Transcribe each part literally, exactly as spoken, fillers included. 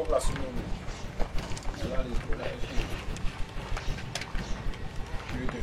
La sou mwen menm. Al ale, al ale, cheri. Rete.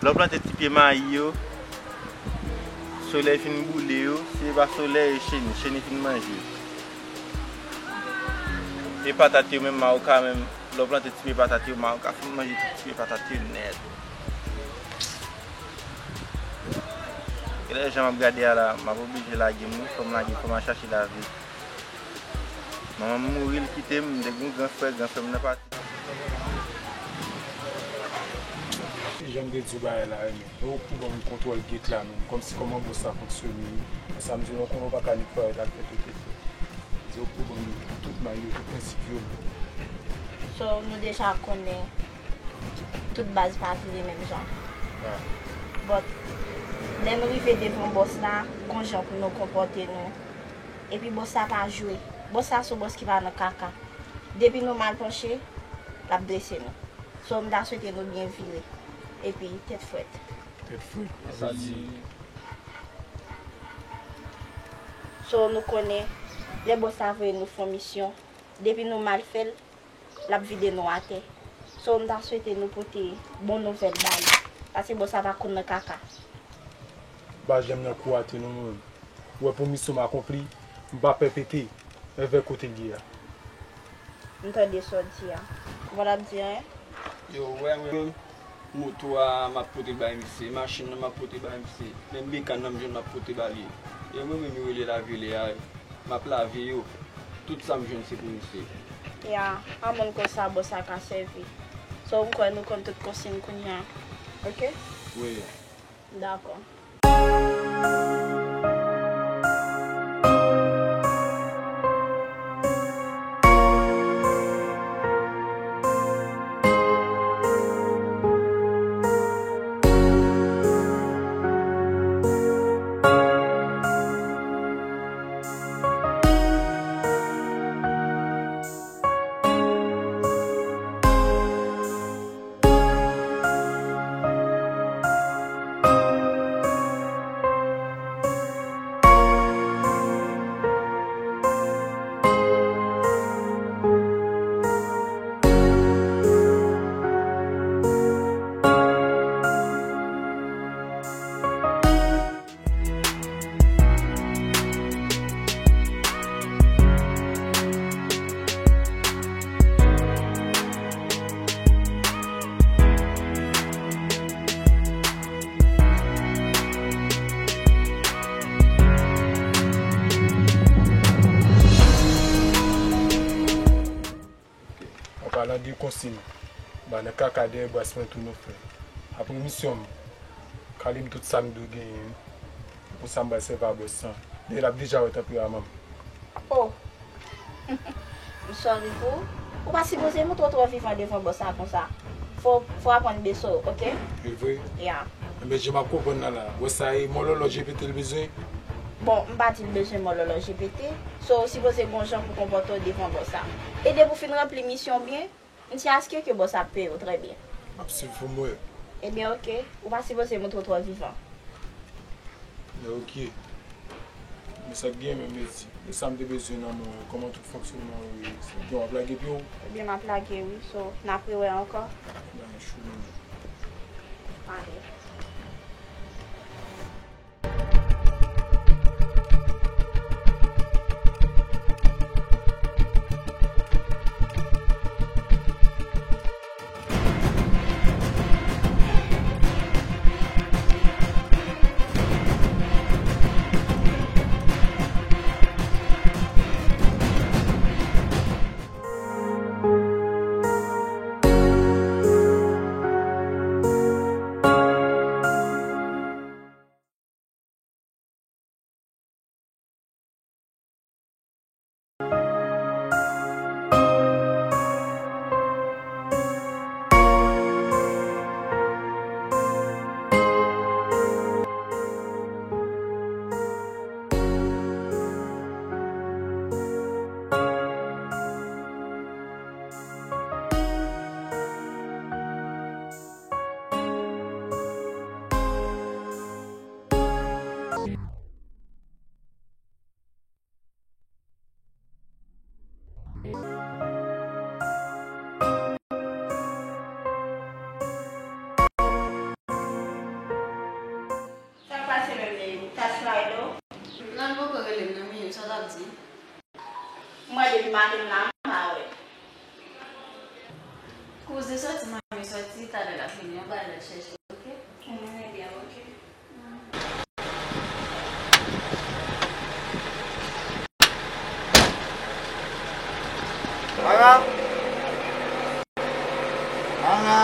Lè w plante ti pye mayi yo, solèy fin boule yo, si se pa solèy, e cheni, cheni fin manje yo. E patat yo menm, mawoka menm, lè w plante ti pye patat yo, mawoka fin manje tout ti pye patat yo nèt. Genlè jan m ap gade a la, m ap oblije lage m wi, fò m lage, fò m al chache lavi. Manman m mouri, l kite m, m te gen yon gran frè, gran frè m nan pati. Jan m te di w bagay la, renmen. E w k pou ban m kontwòl gate la menm, kòmsi kòman bòs la fonksyone. Sa m di w, non, konnen w pa ka nik parèt al fè tout efò. Se w k pou ban m tout may yo, tout prensip yo. So, nou deja konnen tout baz pa vire menm jan. Ah. But, lè nou rive devan bòs la, gon jan pou nou konpòte nou. Epi bòs la pa jwe. Bòs la se yon bòs ki pa nan kaka. Depi nou mal panche, l ap drese nou. So, m ta swete nou byen vire. Epi, tèt frèt. Tèt frèt. Sa di. So, nou konnen, lè bòs la voye nou fè yon misyon, depi nou mal fè l, l ap vide nou atè. So, m ta swete nou pote bon nouvèl ba li. Paske bòs la pa konn nan kaka. Baz, lè m nan kou atè non, mwen menm. Ou wè pou misyon m akonpli, m pa pè pete, men vè kote l ye a. M tande sa w di a. Ou pa t ap di anyen? Yo, ou wè mwen, moto a m ap pote bay misye, machin nan m ap pote bay misye, menm bekàn nan m jwenn m ap pote ba li. E mwen menm yo rele lavyole a, m ap lave yo. Tout sa m jwenn se pou misye. Ya, a moun konsa bòs la ka sèvi. So, m kwè nou konn tout konsiy kounye a. Oke? Wi. Dakò. An palan de konsiy, ba nan kaka dèyè bras mwen tou nou fè. Apre misyon m, kale m tout sa m dwe genyen. Pou sa m pral sèvi a bòs lan. Dayè l ap deja wè tanperaman m. Oh! M sorry pou ou. Ou pa sipoze montre w twò vivan devan bòs la konsa. Fò, fò w aprann bese w, oke? E vre? Ya. Enben, jan m ap konprann la la, wè sa e mòlòlò G P T l bezwen? Bon, m pa di l bezwen mòlòlò G P T. So, ou sipoze gon jan pou konpòte w devan bòs la. E depi w fin ranpli misyon w byen, m si aske ke bòs la ap peye w trè byen. M ap swiv pou m wè. Ebyen, oke. Ou pa sipoze montre w twò vivan. Men oke. Men sa k gen menm, Medi? E sa m te bezwen nan men w, kòman tout fonksyonman yo ye? Sa k gen, w ap lage pye w? Ebyen, m ap lage, wi. So, n ap rewè ankò. Bagay cho menm. Ale. maten la, m pa wè. Kouz, sòti, manmi sòti, talè l ap vini, yon bagay l ap chèche, oke? Mwen, ebyen, oke. Mara! Mara!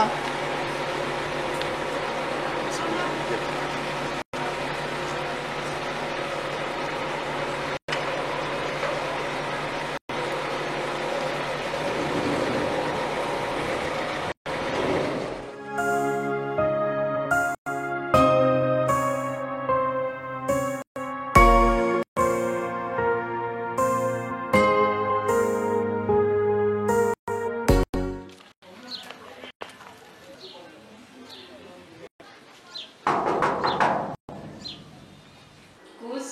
Kouz,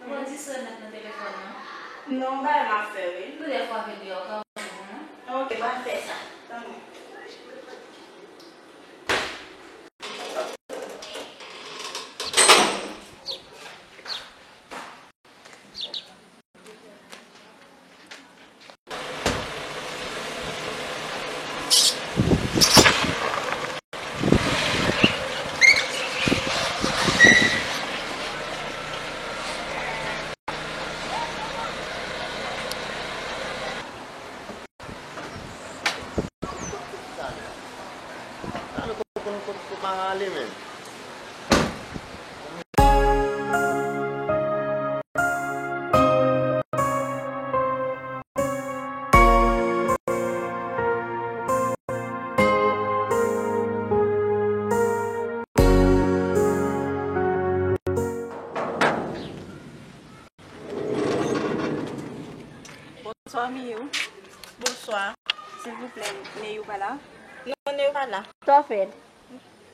ou pran dis remèt nan telefòn nan? Non, bay m ap fè, wi. Nou lè frape deyò, ka ou non? Ok, pa fè sa. Tann mwen. Talè, talè, kote, kote, kote Mara ale menm? Bonswa, Miyou. Bonswa. Silvouplè, Neyou pa la? Non, Neyou pa la. Sa w fè?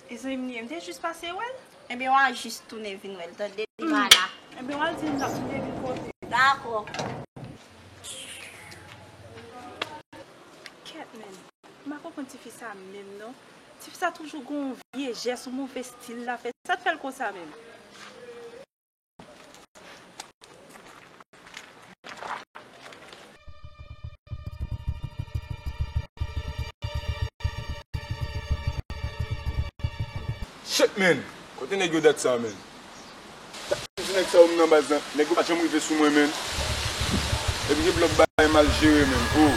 E zanmi m ye, m te jis pase wè l. Ebyen, w a jis tounen vin wè l, tande, li pa la. Ebyen, w al di l m t ap tounen vin kote l. Dakò. Kèt, men. M pa konprann tifi sa menm, non. Tifi sa toujou gon vye jès, yon move stil l ap fè. Sa k fè l konsa menm? Shit, man! Kote nèg yo dat sa, man? Ti nèg sa yo m nan baz la, nèg yo pa janm rive sou mwen, man. Epi gen blòk bagay mal jere, man. Oh.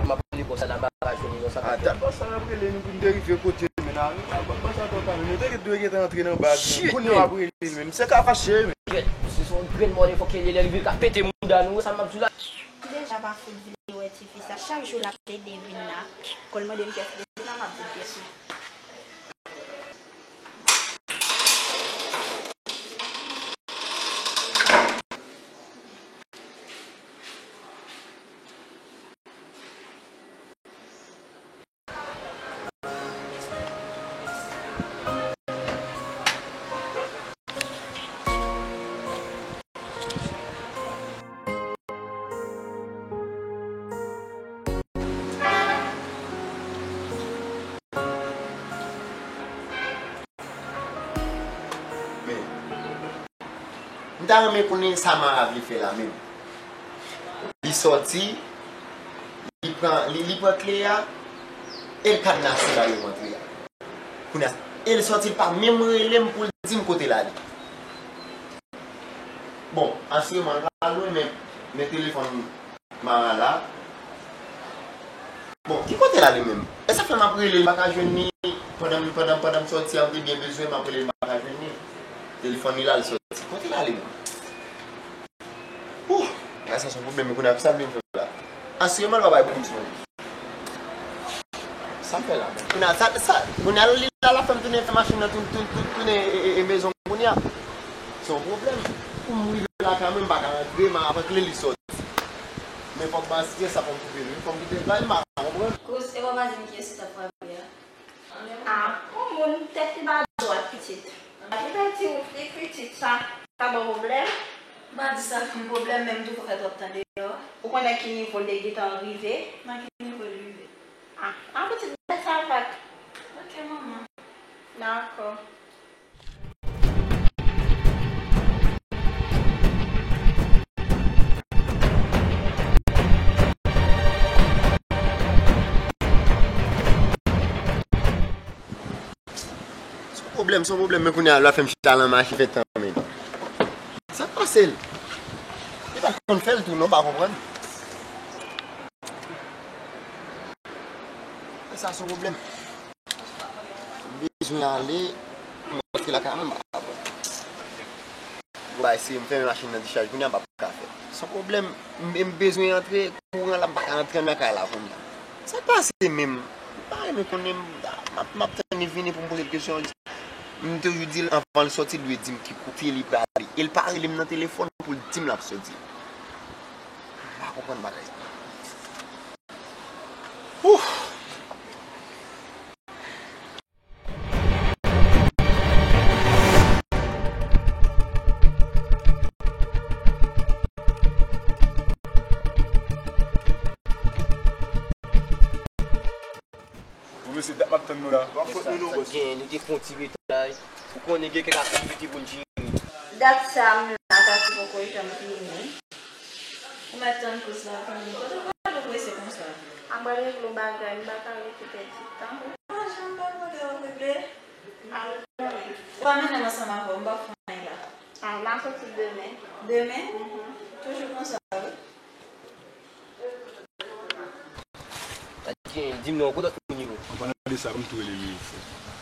M ap rele bòs la, m pa ka jwenn li non, sa k ap fèt? Ata bòs la, m ap rele nou pou n te rive kote, men a, bòs la twò ta, men nou te dwe gentan antre nan baz, men kounye a w ap rele l, men misye ka fache, men. Kèt, misye se yon grenn motherfucker, lè l rive, l ka pete mouda nou, sa m ap di w la. M deja pa fout vle wè tifi sa. Chak jou l ap plede vin la. Kon l mande m pyès li, m ap di l pyès li. Men, m ta renmen konnen sa Mara vle fè la menm. Li sòti, li pran, li, li pran kle a, e l kadnase la yo rantre a. Kounye a, e l sòti, l pa menm rele m pou l di m kote l ale. Bon, asireman, l pa lwen, men, men telefòn Mara la. Bon, ki kote l ale menm? E sa fè m ap rele l, m pa ka jwenn li. Pandan, pandan, pandan m sòti a, m te byen bezwen, m ap rele l, m pa ka jwenn li. Telefòn li la, l sòti. Kote l ale menm? Ouh! Bagay sa se yon pwoblèm, men kounye a, sa m vin fè la? Asireman, l pa bay bon bizwen. Sa m fè la menm? Kounye a, sa, sa, kounye a, li la, l ap fè m tounen fè machin nan, tou, tou, tou, tounen e, e, e mezon kounye a. Se yon pwoblèm. Pou m rive lakay mwen, m pa ka rantre, m ap pran kle li sòti. Men fòk m asire sa, fòk m koupe l wi, fòk m kite l bay, m pa ka konprann. Kouz, e w pa di m kiyès ki t ap frape a? Ah, yon moun tèt li pa dwat, pitit. Li pèdi wout li, pitit, sa, sa ba w pwoblèm? M pa di sa fè m pwoblèm, men m tou fè twòp tan deyò. Ou konnen ki nivo l te gentan rive? Nan ki nivo l rive? Ah, ah, pitit, bèl savak. Ok, manman. Dakò. Se yon pwoblèm, se yon pwoblèm, men kounye a l ap fè m chita nan mache fè tan men. Sa k pase l? Li pa konn fè l tou non, m pa konprann. E sa se yon pwoblèm. M bezwen ale, m rantre lakay mwen, m pa konprann. Bon, bay, si m fèmen machin nan dichaj kounye a, m p ap ka fè. Se yon pwoblèm, m, m bezwen antre, kouran la, m pa ka antre anndan kay la kounye a. Sa k pase menm? M pa renmen konnen, m, m ap, m ap tann li vini pou m poze l kesyon. M toujou di l anvan l sòti, l dwe di m ki kote li prale. E l pa rele m nan telefòn pou l di m l ap sòti. M pa konprann bagay sa. Ouf! Bon, mesye, dat m ap tann nou la. W ap fout nou non, bòs. Gen, nou te fè yon ti retay. Ou konnen gen kèk aktivite pou n jere. Dat sa a, m la, Tati poko janm vini. Ou mèt tann kous la vini. Kote w prale w prese konsa? M pral regle yon bagay, m pa ka rete pèdi tan. Ou pa janm pa pran tan w regle. Ou pa mennen m ansanm avè w, m p ap fè anyen la. Ah, m a soti demen. Demen? Toujou konsa, wi. Di m non, kote w nimewo? An palan de sa, ban m tou rele Louis.